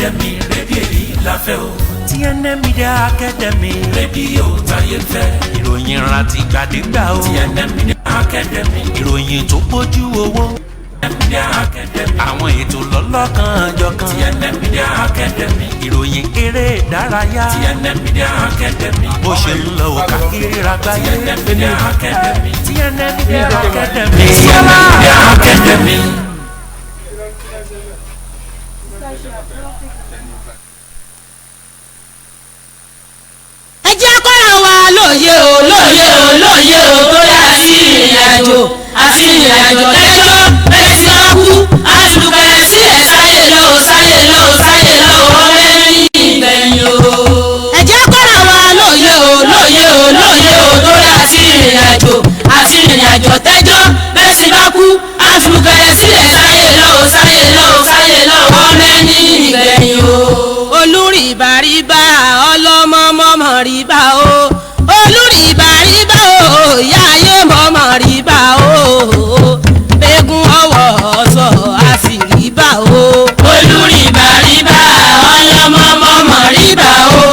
Academy, rédíò yìí la fẹ́ o. TNM Media Academy, rédíò táyé fẹ́. Ìròyìn àti gbàdégbà o. TNM Media Academy, ìròyìn tó pójú owó. Media Academy, àwọn ètò lọ́lọ́kan-jọ̀kan. TNM Media Academy, ìròyìn eré ìdárayá. TNM Media Academy, bó ṣe ń lọ ò káàkiri àgbáyé. TNM Media Academy, TNM Media Academy, TNM Media Academy. Ẹ jẹ́ kọ́ra wa lóye o, lóye o, lóye o, bóyá àti ìrìn àjò, àti ìrìn àjò lẹ́jọ́ bẹ́ẹ̀ tí wọ́n kú àtùkẹ́ sílẹ̀ sáyé lọ, sáyé lọ, sáyé lọ, ọ̀rẹ́ ní ìgbẹ̀yìn o. Ẹ jẹ́ kọ́ra wa lóye o, lóye o, lóye o, bóyá àti ìrìn àjò, àti ìrìn àjò tẹ́jọ́ bẹ́ẹ̀ tí wọ́n kú àtùkẹ́ sílẹ̀ sáyé lọ, sáyé lọ, sáyé lọ, ọ̀rẹ́ ní ìgbẹ̀yìn o. Olùrìbàrìbà ọlọ́mọ mọ́mọ́ rìbá o, olùrìbàrìbà o, ìyá ayé mọ́mọ́ rìbá o, gbẹ̀gùn ọwọ́ ọ̀sọ̀ àsìrìbá o. Olùrìbàrìbà ọlọ́mọ mọ́mọ́ rìbá o,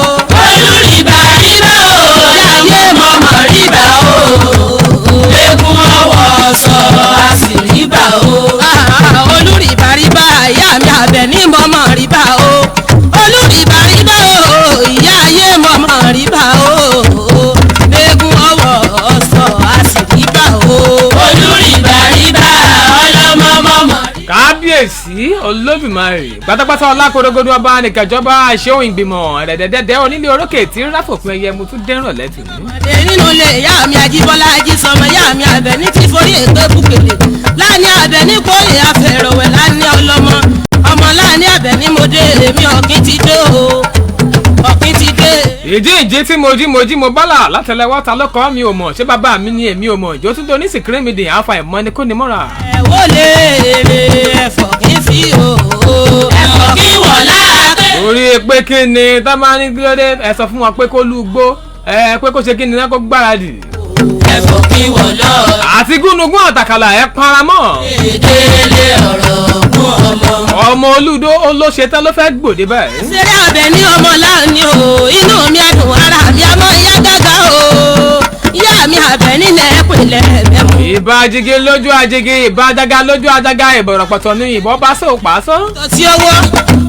olùrìbàrìbà o, ìyá ayé mọ́mọ́ rìbá o, gbẹ̀gùn ọwọ́ ọ̀sọ̀ àsìrìbá o. Olùrìbàrìbà ìyá mi Àbẹ̀ní mọ́mọ́ rìbá o, olùrìbàrìbà o, ìyá ayé mọ́mọ́ rìbá o, gbẹ̀gùn ọwọ́ ọ̀sọ̀ àsìrìbá o. Olùrìbàrìbà ọlọ́mọ mọ́mọ́. Kábíyèsí Olódùmarè pátápátá, ọlákòrógódó ọba nìkẹjọba, ṣéun ìgbìmọ̀ ẹ̀rẹ̀dẹ̀dẹ̀dẹ̀ onílé orókè tí ń ráfòpin ẹyẹ mu tún dẹ́rùn lẹ́tù ní. Ọmọdé nínú ilé ìyá mi Àjíbọ́lá Ajísọmọ, ìyá mi Àbẹ̀ní ti forí ègbé búkèlè láàní Àbẹ̀ní kórè àfẹ̀rọ̀wẹ̀ láàní ọlọ́mọ ọmọ láàní Àbẹ̀ní mo dé, èmi ọ̀kín ti dé o, ọ̀kín ti dé. Ìdí ìjí tí mo jí, mo jí, mo bálà látẹlẹwọ́, ta ló kọ́ mi ò mọ̀, ṣé bàbá mi ni èmi ò mọ̀, ìjó tún tó ní sìkírìn mi dì àáfà ìmọ̀ ni kò ní mọ́ra. Ẹ̀wọ́ lè rè ẹ̀fọ́ kí n fi o, ẹ̀fọ́ kí wọ̀ láàké. Orí pé kí ni tá máa ní kílódé, ẹ sọ fún wọn pé kó lú gbó ẹ, pé kó ṣe kí ni náà, kó gbáradì. Ẹ̀fọ́ kí wọ̀ lọ. Àti gúnugún àtàkàlà ẹ paramọ́. Ìdílé ọ̀rọ̀ mú ọmọ. Ọmọ olúdó ó ló ṣe tán ló fẹ́ gbòde báyìí. Ṣeré Àbẹ̀ní ọmọ láàánú o, inú mi àdùn, ara mi àmọ́ ìyá gágá o, ìyá mi Àbẹ̀ní lẹ́ẹ̀pẹ̀lẹ̀ mẹ́mu. Ìbá ajigi lójú ajigi, ìbá adága lójú adága, ìbọ̀rọ̀pọ̀tọ̀ ní ìbọn bá sóò pàṣán. Tọ́sí owó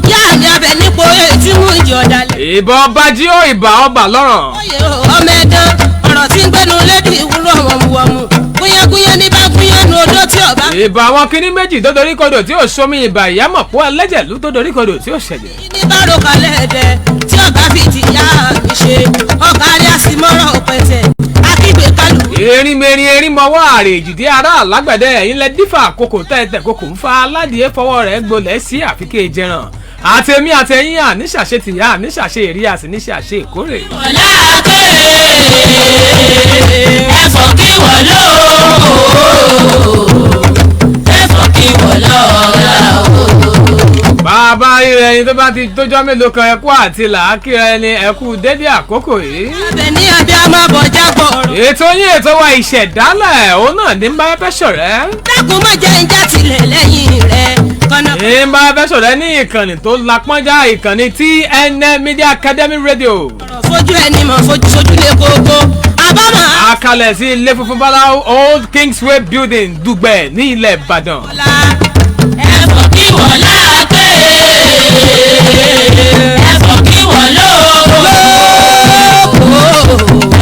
ìyá mi Àbẹ̀ní po etí mú ìjì ọ̀dàlẹ̀. Ìbọn ọba jí ó, ìbà ọba lọ́ràn. Oyè o, ọmọ ẹ̀dán ọ̀rọ̀ tí ń gbénu lédi ìwúrọ̀ wọ̀mùwọ̀mù gúnyángúnyán ní bá gúnyán nu odó tí ọba. Ìbà àwọn kinní méjì tó dorí kodò tí ò sómi, ìbà ìyámọ̀ pọ̀ ẹlẹ́jẹ̀ ló tó dorí kodò tí ò ṣẹ̀jẹ̀. Ní bá ro kalẹ̀ ẹ̀dẹ̀ tí ọba fi ti yá mi ṣe ọkàrí àsìmọ́rọ̀ pẹ̀tẹ̀ akígbe kálù. Erin mẹrin erin mọwọ́ àrè èjìdí ará alágbẹ̀dẹ, ẹ̀yìn lẹ dífà kòkò tẹ̀tẹ̀ kòkò ń fa aládìẹ fọwọ́ rẹ̀ gbolẹ̀ sí àfikẹ́ jẹran àtẹ̀mí àtẹ̀yìn àníṣàṣe tìyá àníṣàṣe èrí àti níṣàṣe ìkórè. Ọ̀làkè ẹ̀fọ́ kí wọ́n lò ẹ̀fọ́ kí wọ́n lọ́ra o. Bàbá rírẹ ẹni tó bá ti tójọ́ mélòó kan, ẹkú àti làákìrẹ ẹni, ẹkú dédé àkókò yìí. Àbẹ̀ní abiyamọ bọ̀já bọ̀rọ̀. Ètò yín ètò wa ìṣẹ̀dálẹ̀ òun náà ní bá fẹ́ ṣọ̀rẹ́. Dákun má jẹ́ ń já tilẹ̀ lẹ́yìn rẹ̀ kọ́nà. Ní bá fẹ́ ṣọ̀rẹ́ ní ìkànnì tó lapọ́njá, ìkànnì TNM Media Academy Radio. Fojú ẹni mọ̀ fojú sojú lé koko àbámọ̀. Àkàlẹ̀ sí ilé funfun báláwo, Old Kingsway Building, Dùgbẹ̀ ní ilẹ̀ Ìbàdàn. Ọ̀la ẹ̀fọ́ kí wọ́n láàké ẹ̀fọ́ kí wọ́n lò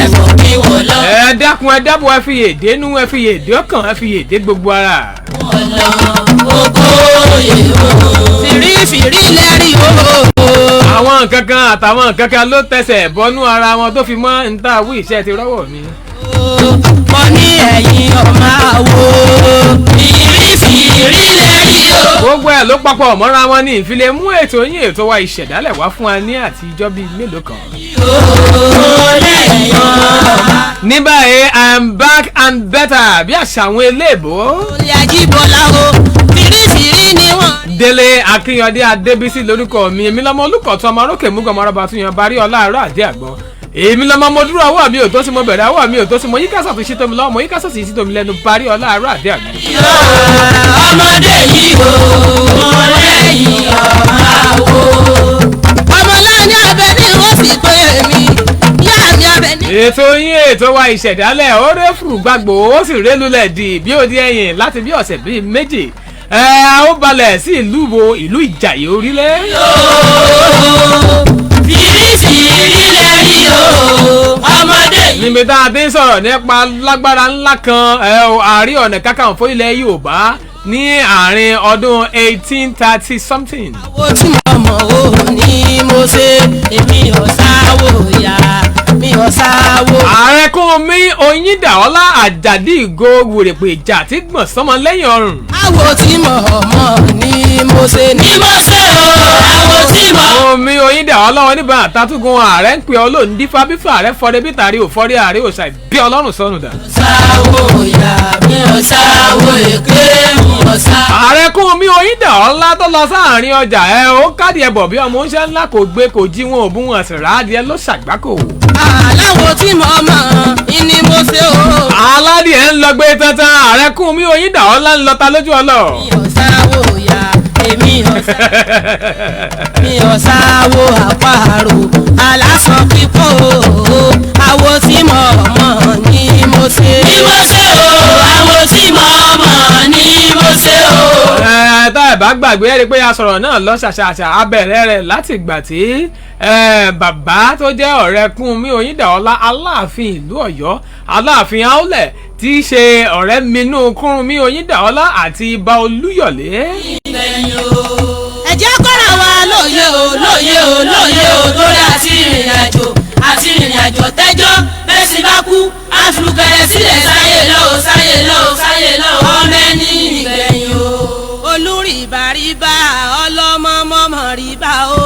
ẹ̀fọ́ kí wọ́n lọ. Ẹ dákun, ẹ dábọ̀, ẹ fi yèdè nú, ẹ fi yèdè ọkàn, ẹ fi yèdè gbogbo ara. Fìrí fìrí lẹ́rìí o. Àwọn nǹkan kan àtàwọn nǹkan kan ló tẹsẹ̀ bọ́nú ara wọn tó fi mọ́ ń ta wí iṣẹ́ ti rọ́wọ́ mi. Mo ní ẹ̀yin ọmọ àwo. Fìrí fìrí lẹ́rìí o. Gbogbo ẹ̀ ló papọ̀ mọ́ra wọn ní ìfilẹ̀ mú ètò yín ètò wa ìṣẹ̀dálẹ̀ wá fún wa ní àtijọ́ bíi mélòó kan. Lẹ́yìn ọmọ. Ní báyìí, I am back and better bí àṣà àwọn eléèbó. Olè Àjíbọ́lá o, fìrí fìrí ni wọ́n. Délé Akínyàndé Adébísí lórúkọ mi, èmi lọmọ olùkọ̀tún ọmọ arókè múgan ọmọ arọba tún yan barí ọlá àárọ̀ àdé àgbọn. Èmi lọmọ mo dúró, ọwọ́ mi ò tó sí, mo bẹ̀rẹ̀, ọwọ́ mi ò tó sí, mo yíká sọ̀tún sí tómi lọ́wọ́, mo yíká sọ̀tún sí tómi lẹ́nu, barí ọlá àárọ̀ àdé àgbọn. Ọmọdé yìí o, lẹ́yìn ọmọ àwo. Ètò yín, ètò wa Ìṣẹ̀dálẹ̀, ó rẹ́ fùrù gbàgbó, ó sì rélulẹ̀ dì bí ó di ẹ̀yìn láti bí ọ̀sẹ̀ bíi 2. Ẹ ó balẹ̀ sí ìlú wo? Ìlú Ìjàyè orílẹ̀. Fìrífìrí lẹ rí o, ọmọdé yìí. Níbi tá a ti ń sọ̀rọ̀ nípa lágbára ńlá kan ẹ o, Ààrẹ Ọ̀nà Kakanfò ilẹ̀ Yorùbá ní àárín ọdún 1830 something. Àwo tí mo mọ̀ ó ní mo ṣe, èmi ò sáwò yá, mi ò sáwò. Ààrẹ Kúnmi Oyíndàọ́lá Àjàdí Ìgò wèrèpè ìjà tí gbọ̀n sọmọ lẹ́yìn ọrùn. Àwo tí mo mọ̀ ní mo ṣe ní mo ṣe o, àwo tí mo. Kúnmi Oyíndàọ́lá oníbọn àtàtúgùn, ààrẹ ń pè ọ́ lóun dífá bífà ààrẹ fọdẹ bítàrí òfọdẹ ààrẹ òòṣà bí ọlọ́run sọnù dà. Sáwò yá, mi ò sáwò èké, mi ò sá. Ààrẹ Kúnmi Oyíndàọ́lá tó lọ sáàrin ọjà ẹ, ó kádìí ẹbọ bí ọmọ oúnjẹ ńlá, kò gbé, kò jí wọn, ò bú wọn sì ràádìẹ ló ṣàgbákò. Aláwo tí mo mọ̀ ní mo ṣe o. Aládìẹ ń lọ gbé tantan, ààrẹ Kúnmi Oyíndàọ́lá ń lọta lójú ọlọ. Mi ò sáwò yá, èmi ò sá, mi ò sáwò àparò aláṣọ pípọ̀ o, àwo tí mo mọ̀ ní mo ṣe. Ní mo ṣe o, àwo tí mo mọ̀ ní mo ṣe o. Ẹ tá ẹ bá gbàgbé, ẹ rí i pé a sọ̀rọ̀ náà lọ ṣàṣàṣà, abẹ̀rẹ̀ rẹ̀ láti ìgbà tí bàbá tó jẹ́ ọ̀rẹ́ Kúnmi Oyíndàọ́lá, Aláàfin ìlú Ọ̀yọ́, Aláàfin Aólẹ̀, tí í ṣe ọ̀rẹ́ minú Kúnmi Oyíndàọ́lá àti Ibà Olúyọ̀lé. Ẹ jẹ́ kọ́ra wa lóye o, lóye o, lóye o, lórí àti ìrìn àjò tẹ́jọ́ bẹ́ẹ̀ sì bá kú àfùkẹ́rẹ́ sílẹ̀ sáyé lọ o, sáyé lọ o, sáyé lọ o, ọmọ ẹni ìgbẹ̀yìn o. Olùrìbàrìbà ọlọ́mọ mọ́mọ́ rìbá o,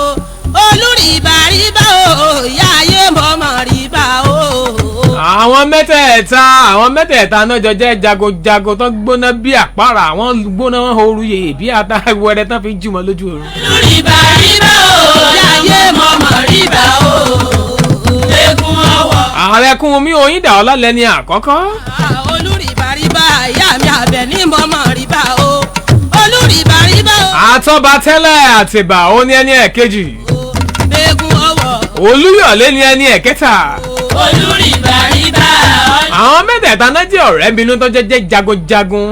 olùrìbàrìbà o, ìyá ayé mọ́mọ́ rìbá o. Àwọn mẹ́tẹ̀ẹ̀ta náà jọ jẹ́ jagunjagun tó gbóná bí àpárá, àwọn gbóná ooru yèyè bí ata wẹrẹ tán fi jùmọ̀ lójú oorun. Olùrìbàrìbà o, ìyá ayé mọ́mọ́ rìbá o, eégún ọwọ́. Ààrẹ Kúnmi Oyíndàọ́lá lẹ́ni àkọ́kọ́. Olùrìbàrìbà ìyá mi àbẹ̀ ní mọ́mọ́ rìbá o, olùrìbàrìbà o. Àtọ́ba tẹ́lẹ̀ Àtìbà, ó ní ẹni ẹ̀kejì. Eégún ọwọ́. Olúyọ̀lé ní ẹni ẹ̀kẹta. Olùrìbàrìbà. Àwọn mẹ́tẹ̀ẹ̀ta náà jẹ́ ọ̀rẹ́ bínú tó jẹ́ jagunjagun.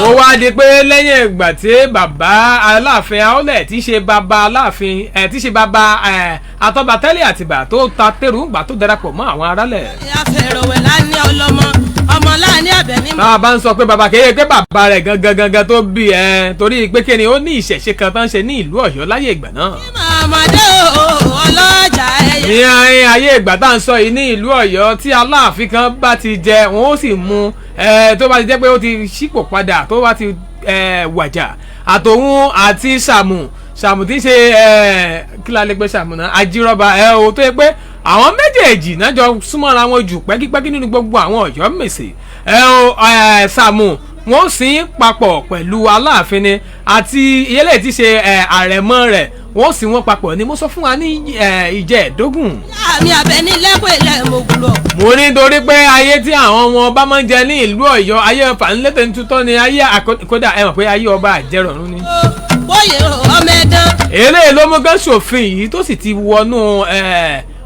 Ó wá di pé lẹ́yìn ìgbà tí bàbá Aláàfin Aólẹ̀, tí í ṣe bàbá Aláàfin ẹ̀, tí í ṣe bàbá ẹ̀ Àtọ́ba tẹ́lẹ̀ Àtìbà, tó ta tẹrùngbà tó darapọ̀ mọ́ àwọn aráàlẹ̀. Afẹ̀rọ̀wẹ̀ láni ọlọ́mọ ọmọ láni àbẹ̀ ní. Tá a bá ń sọ pé bàbá kéye pé bàbá rẹ̀ gangan gangan tó bí ẹ, torí pé kí ni, ó ní ìṣẹ̀ṣe kan tó ń ṣe ní ìlú Ọ̀yọ́ láyé ìgbà náà. Mọ̀mọ́dé o, ọlọ́jà ẹyẹ. Ní ayé ìgbà tá à ń sọ yìí, ní ìlú Ọ̀yọ́, tí Aláàfin kan bá ti jẹ, wọn ó sì mú ẹ, tó bá ti jẹ́ pé ó ti ṣípò padà, tó bá ti wàjà, àtòun àti Sàmù, Sàmù tí ń ṣe kí la lè pe Sàmù náà, Ajírọ́ba ẹ o, tó yẹ pé àwọn méjèèjì náà jọ súnmọ́ra wọn jù pẹ́kípẹ́kí nínú gbogbo àwọn Ọ̀yọ́ Mèsì ẹ o. Sàmù, wọ́n sì ń papọ̀ pẹ̀lú Aláàfin ni, àti ìyẹlẹ̀ tí ṣe àrẹ̀mọ rẹ̀, wọ́n sì wọ́n papọ̀ ni mo sọ fún wa ní ìjẹ́ẹ̀dógún. Àmì àbẹ̀ ní lẹ́kọ̀ọ́ ilẹ̀ mọ̀gùlọ̀. Mo ní torí pé ayé tí àwọn ọmọ ọba máa ń jẹ ní ìlú Ọ̀yọ́, ayé fàǹlẹ́tẹ̀ ń tutọ́ ni ayé kódà ẹ mọ̀ pé ayé ọba àjẹrọ̀rùn ni. Bóyè ọmọ ẹ̀dán. Eléyìí ló mú gán ṣòfin yìí tó sì ti wọnú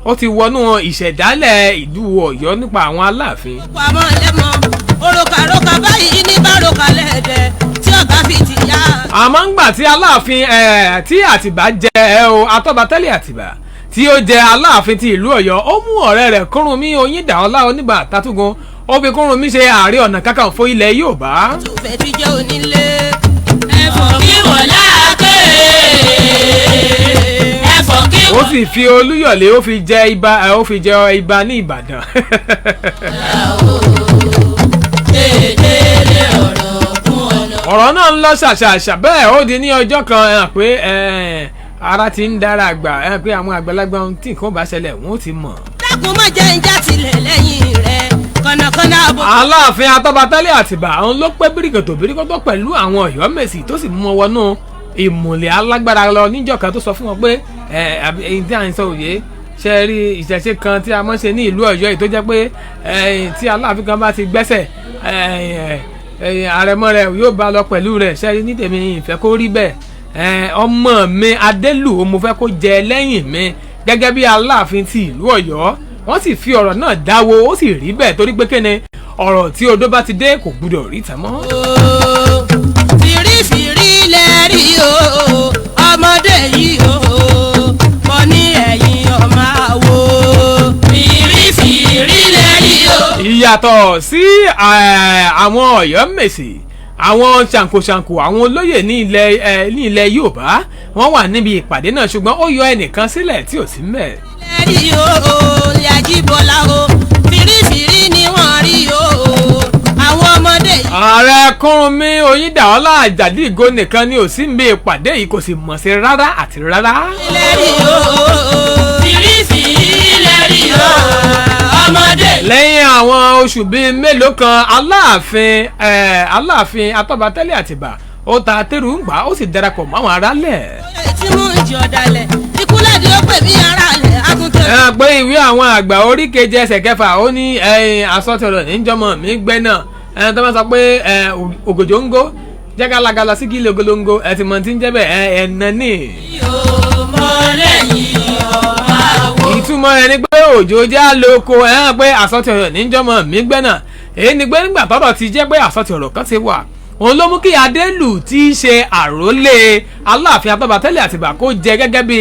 ó ti wọnú ìṣẹ̀dálẹ̀ ìlú Ọ̀yọ́ nípa àwọn Aláàfin. Pamọ́ lẹ́mọ òrùka báyìí ní bárùkà lẹ́ẹ̀dẹ̀ tí ọ̀gá fi ti yá. Àmọ́ ńgbà tí Aláàfin tí Àtìbá jẹ ẹ o, Atọ́ba tẹ́lẹ̀ Àtìbá tí ó jẹ Aláàfin ti ìlú Ọ̀yọ́, ó mú ọ̀rẹ́ rẹ̀ Kúrúnmí Oyíndàọ́lá oníbà Tátúgun, ó fi Kúrúnmí ṣe Ààrẹ Ọ̀nà Kakanfò ilẹ̀ Yorùbá. Tùfẹ́ ti jẹ́ onílé. Ẹ̀fọ́ kí wọ́n láàké. Ẹ̀fọ́ kí Ó sì fi Olúyọ̀lé, ó fi jẹ ibà ó fi jẹ ibà ní Ìbàdàn. Dédé ọ̀rọ̀ kún ọ̀nà. Ọ̀rọ̀ náà ń lọ ṣàṣàṣà bẹ́ẹ̀, ó di ní ọjọ́ kan ẹ̀ pé ara ti ń dára àgbà ẹ̀ pé àwọn àgbàlagbà, ohun tí nǹkan bá ṣẹlẹ̀, wọ́n ó ti mọ̀. Dákun, má jẹ́ ń já tilẹ̀ lẹ́yìn rẹ̀ kànnàkànnà àbò. Aláàfin Atọ́batálẹ̀ Àtìbà, àwọn ló pé bíríkòtò bíríkòtò pẹ̀lú àwọn Ọ̀yọ́mèsì, tó sì mú wọn wọnú ìmùlẹ̀ alágbára lọ níjọ́ kan, tó sọ fún wọn pé ẹ àbí èyí tí à ń sọ òye ṣe rí, ìṣẹ̀ṣe kan tí a mọ̀ ṣe ní ìlú Ọ̀yọ́ yìí, tó jẹ́ pé tí Aláàfin kan bá ti gbẹ́sẹ̀, àrẹ̀mọ rẹ̀ yóò bá lọ pẹ̀lú rẹ̀. Ṣe rí, ní tèmi, ìfẹ́ kó rí bẹ́ẹ̀, ọmọ mi Adélù, mo fẹ́ kó jẹ lẹ́yìn mi. gẹ́gẹ́ bí Aláàfin ti ìlú Ọ̀yọ́. Wọ́n sì fi ọ̀rọ̀ náà dáwó, ó sì rí bẹ́ẹ̀, torí pé kéne ọ̀rọ̀ tí odó bá ti dé kò gbúdọ̀ rí ìtàn mọ́. Fìrífìrí lẹ rí o, ọmọdé yìí o, mo ní ẹ̀yìn ọmọ àwo. Fìrífìrí lẹ rí o. Ìyàtọ̀ sí àwọn Ọ̀yọ́mèsì, àwọn ṣàǹkóṣàǹkó, àwọn olóyè ní ilẹ̀ Yorùbá, wọ́n wà níbi ìpàdé náà, ṣùgbọ́n ó yọ ẹnìkan sílẹ̀ tí ò sí mbẹ̀. Lẹ rí o, Àjíbọ́lá o, fìrífìrí ni wọ́n rí o, àwọn ọmọdé yìí. Ààrẹ Kúrúnmí Oyíndàọ́lá Àjàdí Ìgò nìkan ni ò sí níbi ìpàdé yìí, kò sì mọ̀ sí rárá àti rárá. Lẹ rí o, fìrífìrí lẹ rí o, ọmọdé. Lẹ́yìn àwọn oṣù bíi mélòó kan, Aláàfin Atọ́batẹ́lẹ̀ Àtìbà, ó ta tẹ́rù ń gbà, ó sì darapọ̀ mọ́ àwọn aráàlẹ̀. Tí mú ìjì ọ̀dàlẹ̀ ìkúlẹ̀dì ó pè mí ara lẹ̀ àtúntẹ̀. Ẹ pé ìwé àwọn àgbà orí keje ẹsẹ̀ kẹfà, ó ní ẹyin àsọtẹ̀rọ̀ níjọmọ mi gbẹ́ náà, ẹni tó máa sọ pé ògòjò ń gó jẹ́gàlagàlà sí kílẹ̀ ògolongo, ẹ ti mọ̀ tí ń jẹ́ bẹ́ẹ̀, ẹ̀nà ní. Mọ́lẹ́yìn ọmọ àwo. Ìtumọ̀ rẹ̀ ni pé òjò já lóko. Ẹ hàn pé àsọtẹ̀rọ̀ níjọmọ mi gbẹ́ náà, èyí ni pé nígbà tọ́rọ̀ ti jẹ́ pé àsọtẹ̀rọ̀ kan ti wà, òun ló mú kí Adélù tí í ṣe àrólé Aláàfin Atọ́batẹ́lẹ̀ Àtìbà kó jẹ gẹ́gẹ́ bí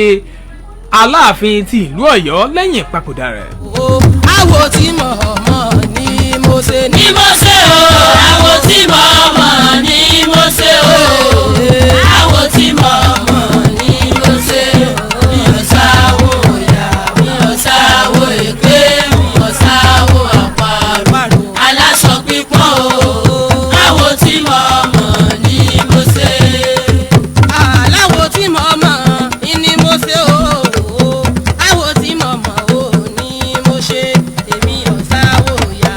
Aláàfin ti ìlú Ọ̀yọ́ lẹ́yìn ìpapòdà rẹ̀. O àwo tí mo mọ̀ ni mo ṣe ní. Ní mo ṣe o, àwo tí mo mọ̀ ní mo ṣe o, àwo tí mo mọ̀ ní mo ṣe. Mi ò sáwó ìyá, mi ò sáwó èké, mi ò sáwó àparò, aláṣọ pípọ́n o, àwo tí mo mọ̀ ní mo ṣe. Aláwo tí mo mọ̀ ni mo ṣe o, àwo tí mo mọ̀ o ni mo ṣe. Èmi ò sáwó ìyá,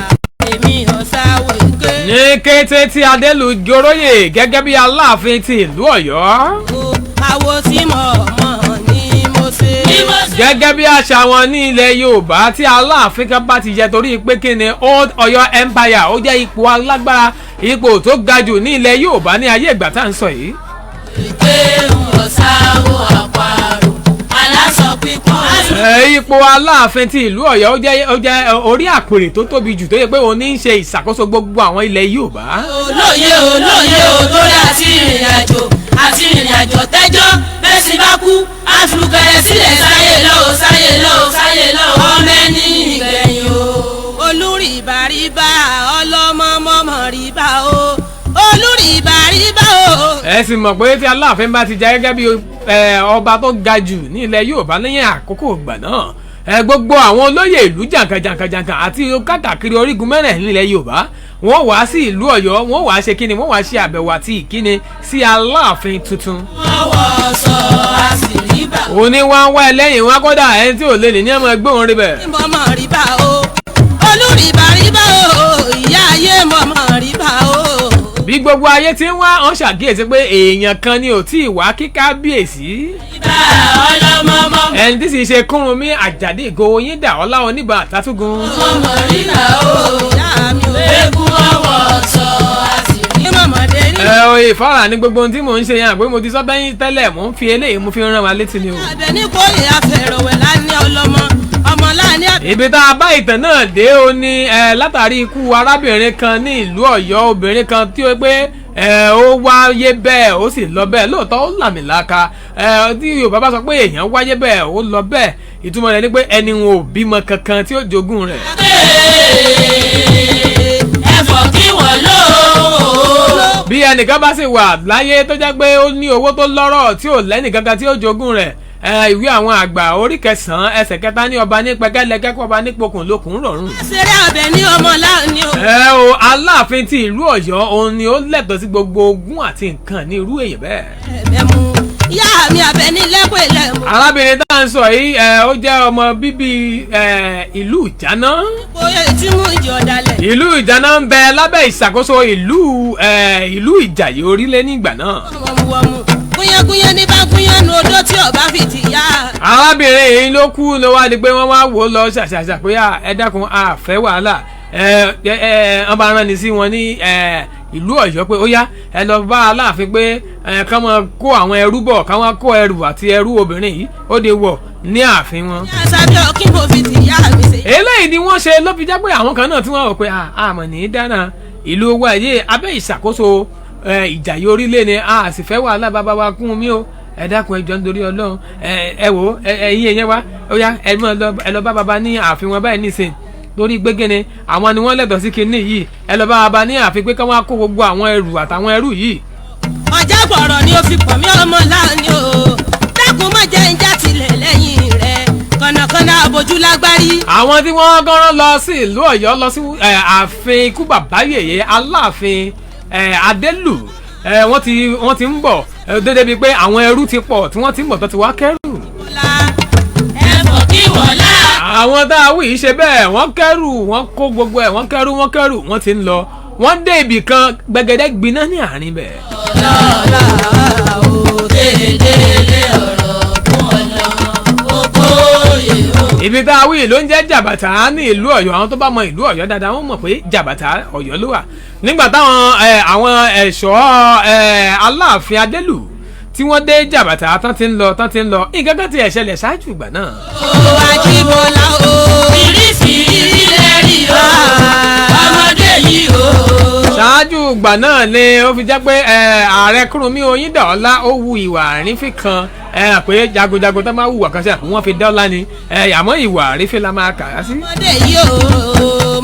èmi ò sáwó èké. Ní kété tí Adélù goróyè gẹ́gẹ́ bí Aláàfin ti ìlú Ọ̀yọ́, O àwo tí mo mọ̀ ni mo ṣe. Ní mo ṣe. Gẹ́gẹ́ bí àṣà wọn ní ilẹ̀ Yorùbá, tí Aláàfin kan bá ti jẹ, torí pé kí ni Old Ọ̀yọ́ Empire, ó jẹ́ ipò alágbára, ipò tó ga jù ní ilẹ̀ Yorùbá ní ayé ìgbà tá à ń sọ yìí. Èké, mi ò sáwó àparò, aláṣọ pípọ́n. Ipò Aláàfin ti ìlú Ọ̀yọ́, ó jẹ́ orí àpèrè tó tóbi jù, tó yẹ pé òun ní í ṣe ìṣàkóso gbogbo àwọn ilẹ̀ Yorùbá. Olóye olóye o, torí àti ìrìn àjò àti ìrìn àjò tẹ́jọ́ bẹ́ẹ̀ sì bá kú àfùkẹ́rẹ́ sílẹ̀ sáyé lọ́wọ́ sáyé lọ́wọ́ sáyé lọ́wọ́ ọmọ ẹni ìgbẹ̀yìn o. Olùrìbàrìbà ọlọ́mọ mọ́mọ́ rìbá o, olùrìbàrìbà o. Ẹ sì mọ̀ pé tí Aláàfin bá ti jẹ́ gẹ́gẹ́ bí ọba tó ga jù ní ilẹ̀ Yorùbá lẹ́yìn àkókò ìgbà náà, gbogbo àwọn olóyè ìlú jàǹkànjàǹkànjàǹkàn àti káàkiri orígun mẹ́rẹ̀ẹ̀rin nílẹ̀ Yorùbá, wọ́n wá sí ìlú Ọ̀yọ́, wọ́n wá ṣe kíni, wọ́n wá ṣe àbẹ̀wò àti ìkíni sí Aláàfin tuntun. Wọ́n wọ sọ àṣírí bà. Òní wá ń wá ẹlẹ́yìn wá, kódà ẹni tí ò lè ní ọmọ ẹgbẹ́ òun rí bẹ́ẹ̀. Mọ́mọ́ rìbá o, olùrìbàrìbà o, ìyá ayé mọ́mọ́ rìbá o. Bí gbogbo ayé ti ń wá, wọ́n ṣàkíyèsí pé èèyàn kan ni ò tí ì wá kí kábíyèsí, Ibà ọlọ́mọ mọ́mọ́ ẹni tí sì ṣe Kúrúnmí Àjàdí Ìgò Oyíndàọ́lá Oníbà Àtàtúgùn. rìbá o. Ìyá mi o. Eégún ọwọ́ sọ àṣírí. Mọ́mọ́ dé rí. Ẹ o, ìfọ́ra ní gbogbo ohun tí mò ń ṣe yẹn, àpé mo ti sọ bẹ́yìn tẹ́lẹ̀, mò ń fi eléyìí mo fi ń rán wa létí ni o. Àbẹ̀ ní kò yẹ àfẹ̀rọ̀wẹ̀ lání ọlọ́mọ ọmọ láàní àbẹ̀. Ibi tá a bá ìtàn náà dé o ní látàrí ikú arábìnrin kan ní ìlú Ọ̀yọ́, obìnrin kan tí ó pé ó wáyé bẹ́ẹ̀, ó sì lọ bẹ́ẹ̀. Lóòótọ́ ó làmìlaka. Tí Yorùbá bá sọ pé èèyàn wáyé bẹ́ẹ̀, ó lọ bẹ́ẹ̀, ìtumọ̀ rẹ̀ ni pé ẹni wọn ò bímọ kankan tí ó jogún rẹ̀. Ẹ̀fọ́ kí wọ́n lò ó. Bí ẹnìkan bá sì wà láyé tó jẹ́ pé ó ní owó tó lọ́rọ̀ tí ò lẹ́nìkankan tí ó jogún rẹ̀, ìwé àwọn àgbà orí kẹsàn-án ẹsẹ̀ kẹta ní ọba ní pẹ́kẹ́lẹ́kẹ́ kọ́ ọba ní pokùn lókun rọ̀rùn. Ṣeré àbẹ̀ ní ọmọ láàní o. Ẹ o, Aláàfin ti ìlú Ọ̀yọ́, òun ni ó lẹ́tọ̀ọ́ sí gbogbo ogún àti nǹkan ní irú èyàn bẹ́ẹ̀. Ẹ̀bẹ̀ mu ìyá mi àbẹ̀ ní lẹ́kọ̀ọ́ ilẹ̀ mu. Arábìnrin tá à ń sọ yìí, ó jẹ́ ọmọ bíbí ìlú Ìjàná. Oyè tí mú ìjì ọ̀dàlẹ̀. Ìlú Ìjàná ń bẹ lábẹ́ ìṣàkóso ìlú Ìjàyè Orílẹ̀ nígbà náà. Wọ̀mùwọ̀mù gúnyángúnyán ní bá gúnyán nu odó tí ọba fi ti yá. Arábìnrin yìí ló kú, ló wá di pé wọ́n wá wò ó lọ ṣàṣàṣà pé à, ẹ dákun, a fẹ́ wàhálà. Ẹ ẹ ẹ wọ́n bá rán ni sí wọn ní Ìlú Ọ̀yọ́ pé ó yá, ẹ lọ bá Aláàfin pé ẹ kàn máa kó àwọn ẹrú bọ̀, ká wọ́n kó ẹrù àti ẹrú obìnrin yìí ó de wọ̀ ní ààfin wọn. Sábẹ́ ọkí mo fi tìyá mi ṣe. Eléyìí ni wọ́n ṣe ló fi jẹ́ pé àwọn kan náà tí wọ́n rò pé àmọ̀ ní í dáná ìlú wa yìí abẹ́ ìṣàkóso Ìjàyè orílẹ̀ ni a sì fẹ́ wàhálà, bàbá wa kún mi o, ẹ dákun, ẹ jọ̀ọ́, nítorí Ọlọ́run, ẹ wò ó, ẹ̀yin ẹ̀yẹ wa, ó yá, ẹ mọ̀ lọ, ẹ lọ bá bàbá ní ààfin wọn báyìí nísìn, torí gbégéne àwọn ni wọ́n lẹ́tọ̀ọ́ sí kinní yìí. Ẹ lọ bá bàbá ní ààfin pé kí wọ́n á kó gbogbo àwọn ẹrù àtàwọn ẹrú yìí. Ọjà gbọ̀rọ̀ ni ó fi pọ̀ mí ọmọ láàánú o, dákun má jẹ́ ń já tilẹ̀ lẹ́yìn rẹ̀, kànnàkànnà àbójú lágbárí. Àwọn tí wọ́n gọ́rán lọ sí ìlú Ọ̀yọ́, lọ sí ààfin ikú bàbá yèyé Aláàfin Adélù, wọ́n ti ń bọ̀ dédé bíi pé àwọn ẹrú ti pọ̀ tí wọ́n ti ń bọ̀ tó ti wá kẹ́rù. Ẹ̀fọ́ kí wọ́lá. Àwọn tá a wí yìí ṣe bẹ́ẹ̀, wọ́n kẹ́rù, wọ́n kó gbogbo ẹ̀, wọ́n kẹ́rù, wọ́n kẹ́rù, wọ́n ti ń lọ, wọ́n dé ibì kan, gbẹ̀gẹ̀dẹ̀ gbiná ní àárín bẹ̀. Lọ́la o dédélé ọ̀rọ̀ fún ọ̀nà ògbóyè o. Ibi tá a wí ló ń jẹ́ Jàbàtà ní ìlú Ọ̀yọ́. Àwọn tó bá mọ ìlú Ọ̀yọ́ dáadáa, wọ́n mọ̀ pé Jàbàtà, Ọ̀yọ́ ló wà. Nígbà táwọn àwọn ẹ̀ṣọ́ Aláàfin Adélù tí wọ́n dé Jàbàtà tán ti ń lọ, tán ti ń lọ, nǹkan kan ti ẹ̀ ṣẹlẹ̀ ṣáájú ìgbà náà. O Àjíbọ́lá o. Fìrífìrí lẹ́rìí o, ọmọdé yìí o. Ṣáájú ìgbà náà ni ó fi jẹ́ pé ààrẹ Kúrúnmí Oyíndọ̀ọ́lá ó wu ìwà àrífín kan, pé jagunjagun tó máa hùwà kan sí àpò wọn fi dọ́là ni, àmọ́ ìwà àrífín la máa kà á sí. Ọmọdé yìí o,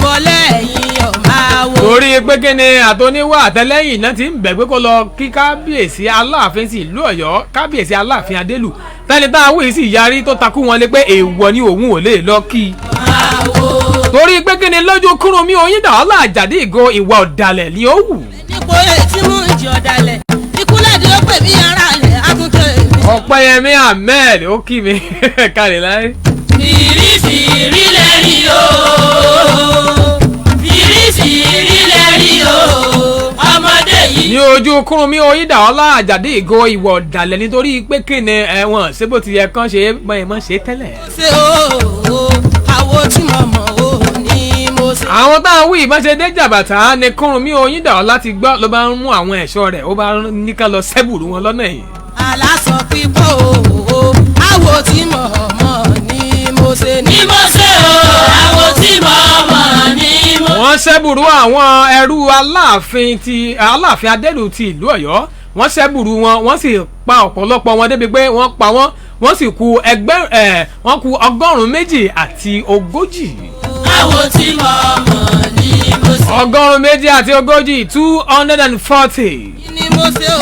mọ́lẹ́yìn ọ̀ máa wo. Torí pé kí ni, àtọ́níwá àtẹlẹ́yìn náà ti ń bẹ̀ pé kó lọ kí kábíyèsí Aláàfin sí ìlú Ọ̀yọ́, kábíyèsí Aláàfin Adélù. Tẹ́ni tá a wí sí yarí tó takú wọn lé pé èèwọ̀ ni, òun ò lè lọ kí i. Torí pé kí ni, lójú Kúrúnmí Oyíndọ̀ọ́lá Àjàdí Ìgò, ìwà ọ̀dàlẹ̀ ni ó wù. Nípò etí mú ìjì ọ̀dàlẹ̀ ìkúlẹ̀dì ó pè mí ara rẹ̀ àtúntò èmi. Ọ̀pẹ́yẹmí Ahmed ó kí mi káre láyé. Fìrífìrí lẹ́rìí o, fìrífìrí lẹ́rìí o, ọmọdé yìí. Ní ojú Kúrúnmí Oyíndọ̀ọ́lá Àjàdí Ìgò, ìwà ọ̀dàlẹ̀, nítorí pé kí ni, ẹ̀wọ̀n ṣé bó ti yẹ kán ṣe é mọ̀ ẹ̀ mọ̀ ṣe tẹ́lẹ̀. Ṣe o àwo tí mo mọ̀ o ní mo ṣe. Àwọn táwọn wí ìbọn ṣe dé Jàbàtà ni Kúrúnmí Oyíndọ̀ọ́lá ti gbọ́, ló bá ń mú àwọn ẹ̀ṣọ́ rẹ̀, ó bá ní ká lọ sẹ́bùrú wọn lọ́nà yìí. Aláṣọ pípọ̀ o, àwo tí mo mọ̀ ní mo ṣe ní. Ní mo ṣe o, àwo tí mo mọ̀ ní mo. Wọ́n sẹ́bùrú àwọn ẹrú Aláàfin ti Aláàfin Adélù ti ìlú Ọ̀yọ́, wọ́n sẹ́bùrú wọn, wọ́n sì pa ọ̀pọ̀lọpọ̀ wọn débi pé wọ́n pa wọ́n, wọ́n sì kù ẹgbẹ́ ẹ̀, wọ́n kù 240. Àwo tí mo mọ̀ ní mo ṣe. 240, 240. Ní mo ṣe o,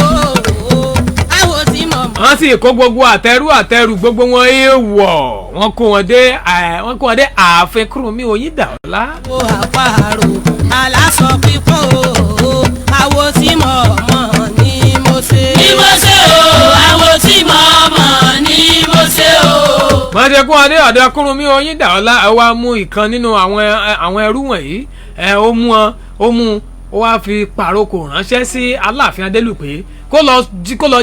àwo tí mo mọ̀. Wọ́n sì kó gbogbo àtẹrù àtẹrù gbogbo wọn èèwọ̀, wọ́n kó wọn dé ààfin Kúrúnmí Oyíndọ̀ọ́lá. Àwo àparò aláṣọ pípọ̀ o, àwo tí mo mọ̀ ní mo ṣe. Ní mo ṣe o, àwo tí mo mọ̀ ní mo ṣe o. Wọ́n ti kó wọn dé ọ̀dọ̀ Kúrúnmí Oyíndọ̀ọ́lá, ẹ wá mú ìkan nínú àwọn ẹrú wọ̀nyí, ẹ ó mú wọn, ó mú ó wá fi pàrokò ránṣẹ́ sí Aláàfin Adélù pé kó lọ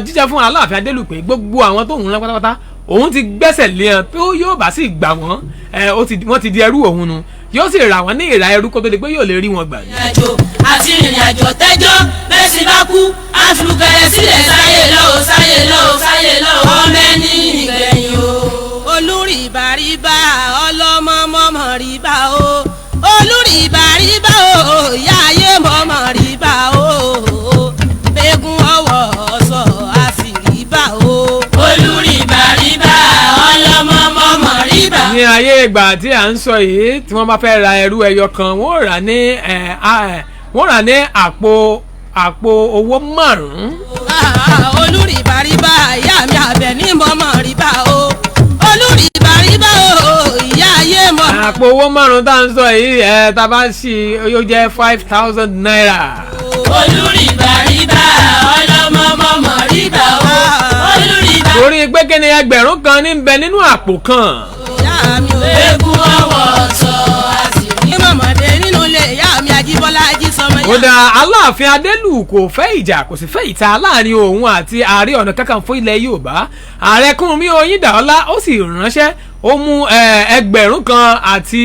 jíjẹ́ fún Aláàfin Adélù pé gbogbo àwọn tó ń rán pátápátá, òun ti gbẹ́sẹ̀ lé wọn, pé ó yóò bá sì gbà wọ́n, ẹ ó ti wọ́n ti di ẹrú òun nu, yóò sì rà wọ́n ní ìrà ẹrú kó tó di pé yóò lè rí wọn gbà ní. Ìrìnàjò àti ìrìnàjò tẹ́jọ́ bẹ́ẹ̀ sì bá kú àfùkẹ́rẹ́ sílẹ̀ sáyé lọ́wọ́ sáyé lọ́wọ́ sáyé lọ́wọ́ ọmọ ẹni ìgbẹ̀yìn o. Olùrìbàrìbà ọlọ́mọ mọ́mọ́ rìbá o, olùrìbàrìbà o, ìyá ayé mọ́mọ́ rìbá o, gbẹ̀gùn ọwọ́ sọ àṣìrìbá o. Olùrìbàrìbà ọlọ́mọ mọ́mọ́ rìbá. Ní ayé ìgbà tí à ń sọ yìí, tí wọ́n bá fẹ́ ra ẹrú ẹyọ kan, wọ́n rà ní àpò owó 5. Olùrìbàrìbà ìyá mi àbẹ̀ ní mọ́mọ́ rìbá o, olùrìbàrìbà o, ìyá ayé mọ́. Àpò owó 5 tá à ń sọ yìí, ẹ tá a bá ṣí yóò jẹ́ ₦5,000. Olùrìbàrìbà ọlọ́mọ mọ́mọ́ rìbá o, olùrìbà. Torí pé kí ni, 1,000 ní bẹ nínú àpò kan. Ìyá mi ò. Eégún ọwọ́ sọ àṣírí. Ní mọ̀mọ́dé nínú ilé ìyá mi Ajíbọ́lá Ajísọmọ. Ó dá Aláàfin Adélù kò fẹ́ ìjà, kò sì fẹ́ ìta láàrin òun àti Ààrẹ Ọ̀nà Kakanfò ilẹ̀ Yorùbá, ààrẹ Kúrúnmí Oyíndọ̀ọ́lá. Ó sì ránṣẹ́, ó mú 1,000 àti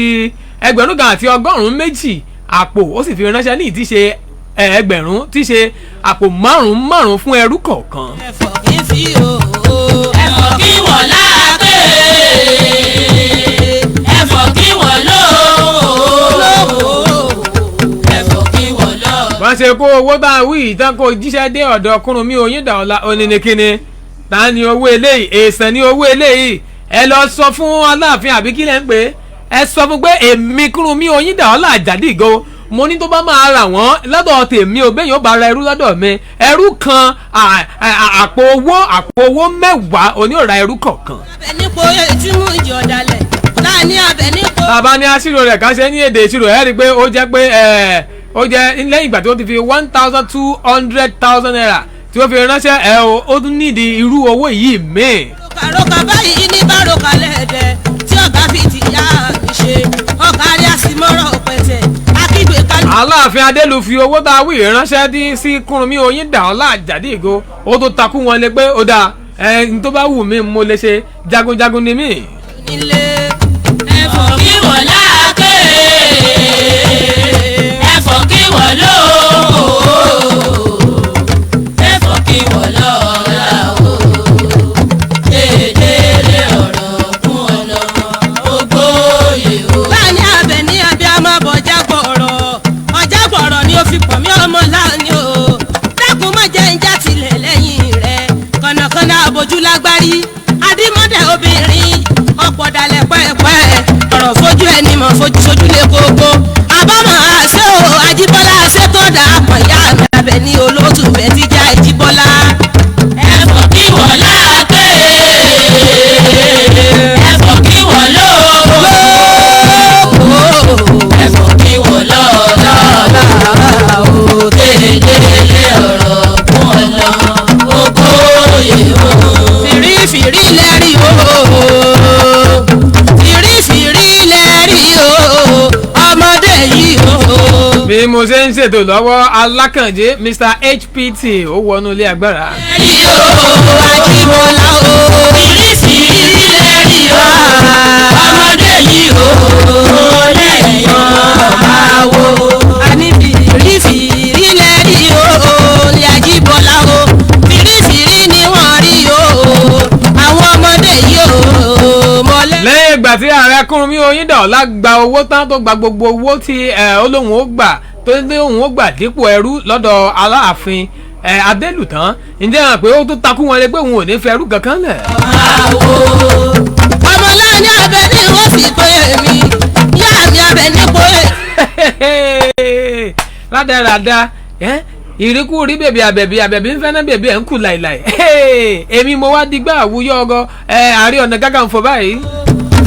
1,120 àpò, ó sì fi ránṣẹ́ ní ìdíṣe. ẹgbẹ̀rún tí í ṣe àpò márùn-ún márùn-ún fún ẹrú kọ̀ọ̀kan. Ẹ̀fọ́ kí n fi o. Ẹ̀fọ́ kí wọ́n láàpẹ̀, ẹ̀fọ́ kí wọ́n lóò, ẹ̀fọ́ kí wọ́n lọ́ọ́. Wọ́n ṣe kó owó tá a wí ìtàn kó jíṣẹ́ dé ọ̀dọ̀ Kúrúnmí Oyíndàọlá oníníkíni ta ni owó eléyìí, èèsàn ni owó eléyìí. Ẹ lọ sọ fún Aláàfin àbí kílẹ̀ ń pè é, ẹ sọ fún pé èmi Kúrúnmí Oyíndàọlá Àjàdígo mo ní tó bá máa rà wọ́n lọ́dọ̀ tèmi ò bẹ́yìn ó bá ra ẹrú lọ́dọ̀ mi, ẹrú kan àpò owó 10 oní ò ra ẹrú kọ̀ọ̀kan. Abẹ nípo tí mú ìjì ọ̀dàlẹ̀ láàní abẹ nípo. Tàbá ní aṣírò rẹ̀ ká ṣe ní èdè ìṣirò, ẹ̀ rí i pé ó jẹ́ pé ẹ̀ ó jẹ́ lẹ́yìn ìgbà tí ó ti fi ₦1,200,000 tí ó fi ránṣẹ́ ẹ̀ o, ó tún nídìí irú owó yìí míì. Ròkàròkà báyìí ní bárokà lẹ́ẹ̀dẹ̀ tí ọ̀gá fi ti yá mi ṣe ọ̀kárí àsìmọ́rọ̀ pẹ̀tẹ̀ akígbe kálù. Aláàfin Adélu fi owó tá a wí ránṣẹ́ dín sí Kúrúnmí Oyíndàọlá Àjàdígo, ó tó takú wọn lé pé ó dáa, ẹ n tó bá wù mí mo lè ṣe, jagunjagun ni mí. Nílé. Ẹ̀fọ́ kí wọ́n láàpẹ̀, ẹ̀fọ́ kí wọ́n lóò, ẹ̀fọ́ kí wọ́n lọ́ra o. Déédéé ọ̀rọ̀ kún ọlọ́mọ ògbóyè o. Láàní abẹ ní abiyamọ bọjá gbọrọ ọjà gbọrọ ni ó fi pọ̀ mí ọmọ láàní o, dákun má jẹ́ ń já tilẹ̀ lẹ́yìn rẹ̀ kànnàkànnà abojú lágbárí adímọ́dẹ̀ obìnrin ọ̀pọ̀ dalẹ̀ pẹ́ẹ́pẹ́ ọ̀rọ̀ fojú ẹni mọ̀ fojú sojú lé koko àbámọ̀ àṣẹ o. Àjíbọ́lá àṣẹ tó dà pọ̀ ìyá mi abẹ ní olóòtú bẹ́ẹ̀ ti já Àjíbọ́lá. Ẹ̀fọ́ kí wọ́n láàpẹ̀, ẹ̀fọ́ kí wọ́n lóò, ẹ̀fọ́ kí wọ́n lọ́ra o. Déédéé ọ̀rọ̀ kún ọlọ́mọ ògbóyè o. Fìrífìrí lẹ́rí o, fìrífìrí lẹ́rí o, ọmọdé yìí o. Bí mo ṣe ń ṣètò lọ́wọ́, Alákànjé Mr HPT ó wọnú ilé agbára. Lẹ́rí o. Àjíbọ́lá o. Fìrífìrí lẹ́rí o, ọmọdé yìí o, lẹ́yìn máa wo. Àní fìrífìrí lẹ́rí o ní Àjíbọ́lá o, fìrífìrí ni wọ́n rí o, àwọn ọmọdé yìí o mọ́lẹ́. Lẹ́yìn ìgbà tí ààrẹ Kúrúnmí Oyíndàọlá gba owó tán, tó gba gbogbo owó tí ó lóun ó gbà, tó ní òun ó gbà dípò ẹrú lọ́dọ̀ Aláàfin Adélùtàn, ǹjẹ́ hàn pé ó tún takú wọn lé pé òun ò ní fẹ́ ẹrú kankan lẹ̀. Ọmọláni abẹ ní wọ́n sì pé mi yá mi abẹ ní pé. Rádaràda ìríkú rí bèbè àbẹ̀bí àbẹ̀bí ń fẹ́ ná bèbè ẹ̀ ń kù láìláì, èmi mo wá digbá àwùyọ ọgọ Ààrẹ Ọ̀nà Kakanfò báyìí.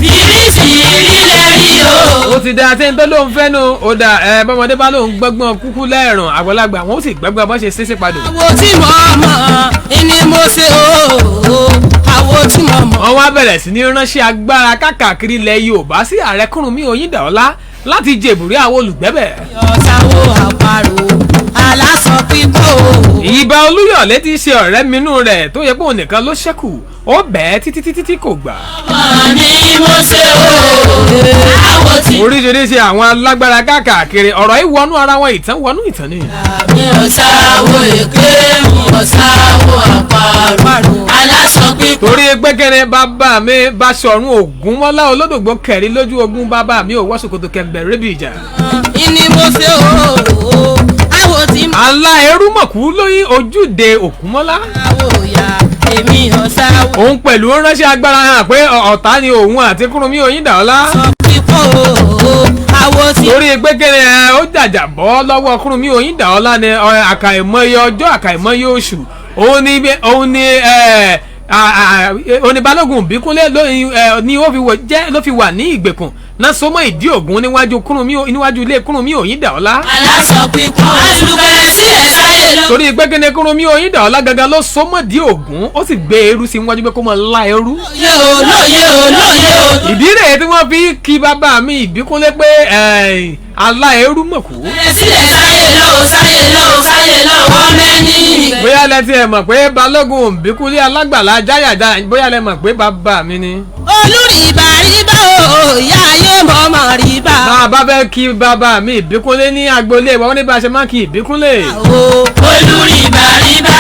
Fìrífìrí lẹ́rí o. Ó ti da àti tó lóun fẹ́ nu ó da ẹ bọ́mọdé bá lóun gbọ́gbọ́n kúkú lẹ́ẹ̀rùn, àgbàlagbà wọn ó sì gbọ́gbọ́n bọ́ ṣe ṣeéṣe padò. Àwo tí mo mọ̀ ni mo ṣe o, àwo tí mo mọ̀. Wọ́n wá bẹ̀rẹ̀ sí ní ránṣẹ́ agbára káàkiri ilẹ̀ Yorùbá sí ààrẹ Kúrúnmí Oyíndàọlá láti jèbùrí àwọn olùgbẹ́bẹ̀. Ọ̀sáwó àparò aláṣọ pípọ̀ o. Ìbà Olúyọ̀lé ti ṣe ọ̀rẹ́ minú rẹ̀ tó yẹ pé òun nìkan ló ṣẹ́kù, ó bẹ̀ẹ́ títí títí tí kò gbà. Ọmọ ni mo ṣe o, àwo tí. Oríṣiríṣi àwọn alágbára káàkiri, ọ̀rọ̀ yìí wọnú ara wọn, ìtàn wọnú ìtàn ni. Mi ò sáwó èké, mi ò sáwó àparò aláṣọ pípọ̀. Torí pé kẹ́ni bàbá mi Báṣọ̀run Ògúnmọ́lá olódògbò kẹ̀rí lójú ogun, bàbá mi ò wọ́ ṣòkòtò kẹ̀mbẹ̀ rẹ́bì ìjà. Ìní mo ṣe o, àwo tí mo. Alá erúmọ̀kú lóyún ojúde Ògúnmọ́lá. Àwo ya èmi ọ̀sáwó. Òun pẹ̀lú ó ránṣẹ́ agbára hàn pé ọ̀tá ni òun àti Kúrúnmí Oyíndàọlá. Sọ pípọ̀ o, àwo tí. Torí pé kẹ́ni ẹ ó jàjà bọ́ lọ́wọ́ Kúrúnmí Oyíndàọlá ni àkàìmọye ọjọ́, àkàìmọye oṣù, òun ni ẹ òun ni Balógun Bíkúnlé ni ó fi wọ jẹ́ ló fi wà ní ìgbèkùn náà sọmọ ìdí ògún níwájú Kúrúnmí, níwájú ilé Kúrúnmí Oyíndàọlá. Aláṣọ pípọ̀ alùpùpù sí ẹ̀ sáyé lọ. Torí pé kíni Kúrúnmí Oyíndàọlá gangan ló sọmọ ìdí ògún, ó sì gbé eérú sí níwájú pé kó máa lá eérú. Lóye o, lóye o, lóye o. Ìdí rèé tí wọ́n fi kí bàbá mi Ìbíkúnlé pé aláìrú mọ̀kú. Sílẹ̀ sáyé lọ sáyé lọ sáyé lọ wọ́n mẹ́ni. Bóyá lẹ tiẹ̀ mọ̀ pé Balógun Ìbíkúnlé alágbàlá jáyàjá, bóyá lẹ mọ̀ pé bàbá mi ni. Ó Olùrìbàrìbà o, ìyá ayé mọ̀mọ́ rìbà. Bá a bá fẹ́ kí bàbá mi Ìbíkúnlé ní agboolé wa, wọ́n ní bá a ṣe máa kí Ìbíkúnlé. O Olùrìbàrìbà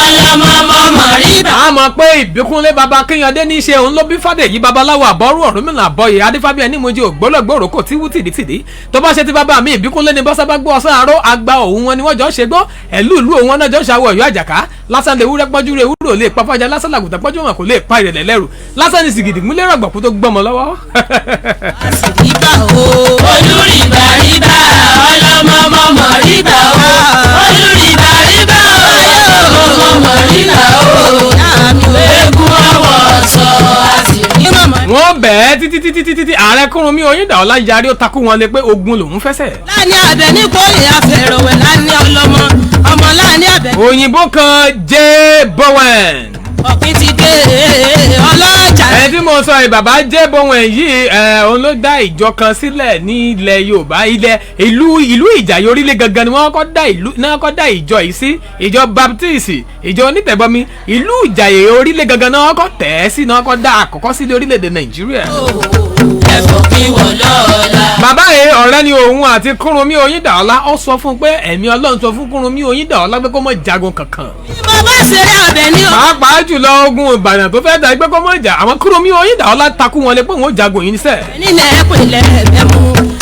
ọlọ́mọ mọ̀mọ́ rìbà. A mọ̀ pé Ìbíkúnlé bàbá Kínyàndé ní í ṣe, òun ló bí Fádèyí babaláwo àbọ̀rú Ọ̀rúnmìlà àbọ̀yè adífábíà ní ìmújẹ ògbólógbòrò kò tí wú tìdítìdí. Tó bá ṣe ti bàbá mi Ìbíkúnlé ní bọ́sábá gbọ́ ọ̀sán àárọ̀ àgbà òun wọn ni wọ́n jọ ń ṣe gbọ́ ẹ̀lú ìlú òun wọn náà jọ ń ṣàwọ̀ ọ̀yọ́ àjàká. Lásán lè wúrẹ́ pọ́njú rẹ̀ wúrò lè pa fájà, lásán làgùtà pọ́njú wọn kò lè pa ìrẹ̀lẹ̀ lẹ́rù, lásán ni sìgìdì múlẹ̀ rọ̀gbọ̀kú tó gbọ́mọ lọ́wọ́. Rìbà o. Olùrìbàrìbà ọlọ́mọ mọ̀mọ́ rìbà o. Olùrìbàrìbà ọlọ́mọ mọ̀mọ́ rìbà o. Ìyá mi o. Eégún ọwọ́ sọ àṣírí. Mọ̀mọ́ Wọ́n bẹ̀ẹ́ títí títí títí tí ààrẹ Kúrúnmí Oyíndàọlá yarí, ó takú wọn lé pé ogun lòún fẹsẹ̀. Láàní abẹ ní kóyè afẹ̀rọ̀wẹ̀ láàní ọlọ́mọ ọmọ láàní abẹ. Òyìnbó kan J Bowen. Ọ̀pìn ti dé ọlọ́jà. Ẹ tí mo sọ yìí, bàbá J Bowen yìí ẹ, òun ló dá ìjọ kan sílẹ̀ ní ilẹ̀ Yorùbá, ilẹ̀ ìlú Ìjàyè orílẹ̀ gangan ni wọ́n kọ́ dá ìlú náà kọ́ dá ìjọ yìí sí, ìjọ Baptist, ìjọ onítẹ̀bọmi. Ìlú Ìjàyè orílẹ̀ gangan náà kọ́ tẹ̀ ẹ́ sí, náà kọ́ dá àkọ́kọ́ sílẹ̀ orílẹ̀-èdè Nàìjíríà. Ẹ̀fọ́ kí wọ́n lọ́la. Bàbá yìí, ọ̀rẹ́ ni òun àti Kúrúnmí Oyíndàọlá. Ó sọ fún un pé ẹ̀mí Ọlọ́run sọ fún Kúrúnmí Oyíndàọlá pé kó má jagun kankan, Bí mo bá ṣeré abẹ ní o. pàápàá jùlọ ogun Ìbàdàn tó fẹ́ da ẹgbẹ́, kó mọ̀ jà. Àwọn Kúrúnmí Oyíndàọlá takú wọn lé pé òun ó jagun yìí níṣẹ́. Nílẹ̀ pèlẹ̀ ẹ̀mú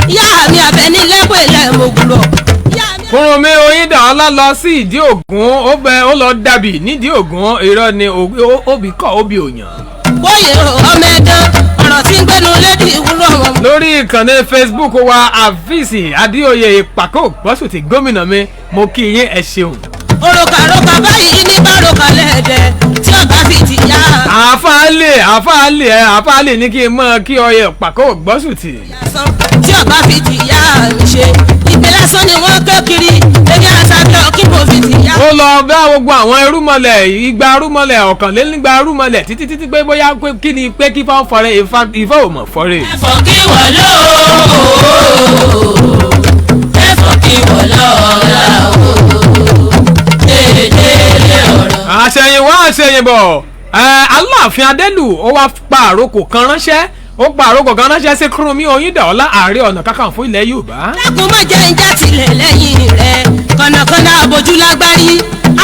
ìyá mi abẹ nílẹ̀ pèlẹ̀ mògùrọ̀ ìyá mi. Kúrúnmí Oyíndàọlá lọ sí ìdí Ògún, ó bẹ ó lọ dàbí nídìí Ògún. Irọ́ ni, òbí kọ́ òbí òyàn. Bóyè ọmọ ẹ̀dán ọ̀rọ̀ tí ń gbénu lédi ìwúrọ̀ wọn. Lórí ìkànnì Facebook wa, Àfíìsì Adéoyè Ìpàkó Gbọ́sùtì gómìnà mi, mo kí yín, ẹ ṣeun. Òròkàròkà báyìí ní báròkà lẹ́ẹ̀dẹ̀ tí ọba fi ti yá. Àáfàá lè àáfàá lè ẹ àáfàá lè ní kí n mọ kí ọyẹ Ìpàkó Gbọ́sùtì. Lásán tí ọba fi ti yá mi ṣe ìpè lásán ni wọ́n ké kiri èmi àṣàbíọ̀ kí mo fi ti yá. Ó lọ bá gbogbo àwọn irúmọlẹ̀, 200 irúmọlẹ̀, 201 irúmọlẹ̀, títí títí pé bóyá pé kí ni pé kí fáwọn fọrẹ, ifá ifá ò mọ̀ fọrẹ. Ẹ̀fọ́ kí wọ́n lọ́ọ́. Ẹ̀fọ́ kí wọ́n lọ́la o. Déédéé ọ̀rọ̀. Àṣẹ̀yìnwá àṣẹ̀yìnbọ̀ ẹ, Aláàfin Adélù ó wá pa àrokò kan ránṣẹ́, ó pa àrokò kan ránṣẹ́ sí Kúrúnmí Oyíndàọlá, Ààrẹ Ọ̀nà Kakanfò ilẹ̀ Yorùbá. Dákun má jẹ́ ń já tilẹ̀ lẹ́yìn rẹ̀, kànnàkànnà àbójú lágbárí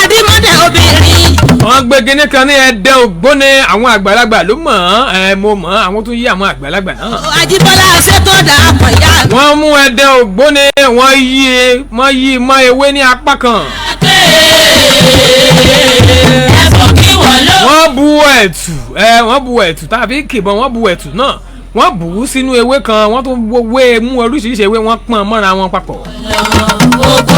adímọ́dẹ̀ obìnrin. Wọ́n gbé kinní kan ní ẹdẹ ògbóni, àwọn àgbàlagbà ló mọ̀ ọ́n ẹ, mo mọ̀ ọ́n, àwọn tó yí àwọn àgbàlagbà náà. Àjíbọ́lá ṣètò ọ̀dà àpọ̀yá. Wọ́n mú ẹdẹ ògbóni, wọ́n yí mọ́ ewé ní apá kan. Ẹ̀fọ́ kí wọ́n lọ́ọ́. Wọ́n bu ẹ̀tù ẹ, wọ́n bu ẹ̀tù tàbí kìbọn, wọ́n bu ẹ̀tù náà, wọ́n bù ú sínú ewé kan, wọ́n tún wé mú oríṣiríṣi ewé, wọ́n pọ́n mọ́ra wọn papọ̀. Oko.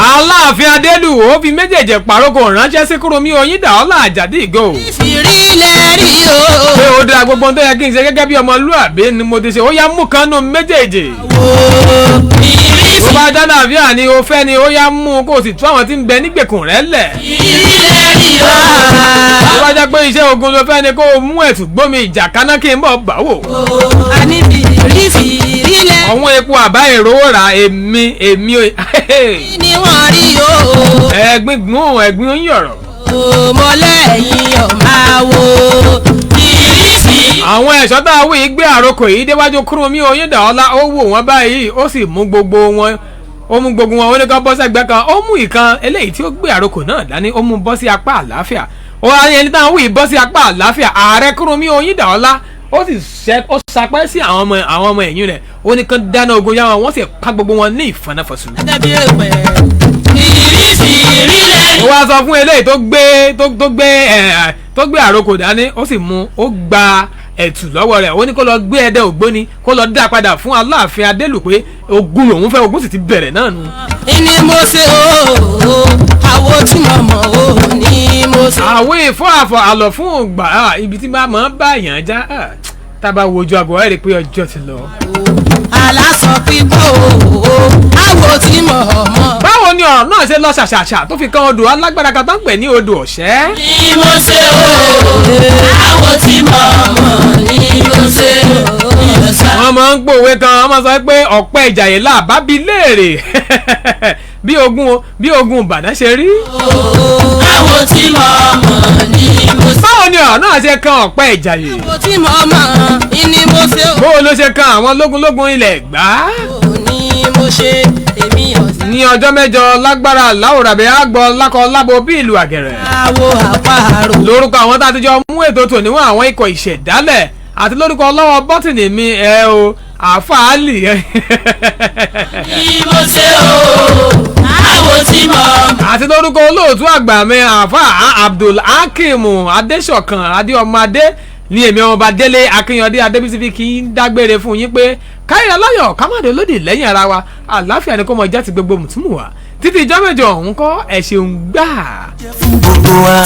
Aláàfin Adélù ó fi méjèèjì pàrókò ránṣẹ́ sí Kúrúnmí Oyíndàọlá Àjàdí Ìgò Ìfìrí ilẹ̀ rí o. pé ó dáa, gbogbo ohun tó yẹ kí n ṣe gẹ́gẹ́ bí ọmọlúàbí ni mo ti ṣe, ó yá mú kan nù méjèèjì. Ìrísí. Tó bá dáná àbíà ni o fẹ́ ni, ó yá mú kó o sì tú àwọn tí ń bẹ nígbèkùn rẹ lẹ̀. Ìrírí rí o. Tó bá jẹ́ pé iṣẹ́ ogun ló fẹ́ ni, kó o mú ẹ̀tù gbómi ìjà kaná kí n bọ̀ bá wò. Àní fìrí fìrí lẹ̀ Ọ̀hún epo àbá èrò rà èmi èmi ò ni wọ́n rí o. Ẹ̀gbin gbọ́n ẹ̀gbin oyin ọ̀rọ̀. Mọ́lẹ́yìn ọ̀ma wo. Ìrísí. Àwọn ẹ̀ṣọ́ tá a wí gbé àrokò yìí déwájú Kúrúnmí Oyíndàọlá, ó wò wọ́n báyìí, ó sì mú gbogbo wọn, ó mú gbogbo wọn, ó ní ká bọ́ sẹ́gbẹ́ kan. Ó mú ìkan eléyìí tí ó gbé àrokò náà dání, ó mú bọ́ sí apá àlàáfíà. Ó wá ní ẹni táwọn wí bọ́ sí apá àlàáfíà, ààrẹ Kúrúnmí Oyíndàọlá, ó sì ṣe, ó sapẹ́ sí àwọn ọmọ ẹ̀yìn rẹ̀, ó ní kán dáná ogun yá wọn, wọ́n sì pa gbogbo wọn ní ìfọ̀nàfọ̀sù. Gẹ́gẹ́ bí èpè. Ìrísí ìrílẹ̀. Ó wá sọ fún eléyìí tó gbé àrokò dání, ó sì mú, ó gba ẹ̀tù lọ́wọ́ rẹ̀, ó ní kó lọ gbé ẹdẹ ògbóni, kó lọ dá padà fún Aláàfin Adélù pé ogun lòun fẹ́, ogun sì ti bẹ̀rẹ̀ náà nù. Ní mo ṣe o, àwo tí mo mọ̀ o ní mo ṣe. Àwọn ìfọ́ àfọ̀ àlọ́ fún ògbà ibi tí bá máa ń bá yàn já, tá a bá wojú aago ẹ̀ rí i pé ọjọ́ ti lọ. Aláṣọ pípọ̀ o, àwo tí mo mọ̀. Báwo ni ọ̀rọ̀ náà ṣe lọ ṣàṣàṣà tó fi kan odò alágbára kan tó ń pè ní odò ọ̀ṣẹ́? Ní mo ṣe o, àwo tí mo mọ̀ ní mo ṣe o. Wọ́n máa ń pòwe kan, wọ́n máa sọ pé ọ̀pẹ ìjàyè làbá bi léèrè bí ogun Ìbàdàn ṣe rí. Àwo tí mo mọ̀ ní mo Báwo ni ọ̀rọ̀ náà ṣe kan ọ̀pẹ ìjàyè? Àwo tí mo mọ̀ ni mo ṣe o. Báwo ló ṣe kan àwọn lógúnlógún ilẹ̀ Ẹ̀gbá? Ní mo ṣe èmi ọ̀sán. Ní ọjọ́ 8 lágbára láwùrabẹ̀ àgbọ̀ lákọ lábo bí ìlú àgẹ̀rẹ̀. Àwo àparò. Lórúkọ àwọn tá a ti jọ mú ètò tòní wọn, àwọn ikọ̀ ìṣẹ̀dálẹ̀, àti lórúkọ ọlọ́wọ́ bọ́tìnì mi ẹ o, àfáàlì. Ní mo ṣe o. Àwo tí mo mọ̀. Àti lórúkọ olóòtú àgbà mi, àáfà Abdul Hakeem Adéṣọ̀kan Adéọmọadé, ní èmi ọmọọba Délé Akínyàndé Adébísí fi kí n dágbére fún yín pé káyọ̀ láyọ̀, ká má dé lódì lẹ́yìn ara wa. Àláfíà ni kó mọ jẹ́ ti gbogbo mùtúmùwà títí ìjọ́ 8 ọ̀hún kọ́. Ẹ̀ ṣeun gbáà. Fún gbogbo wa.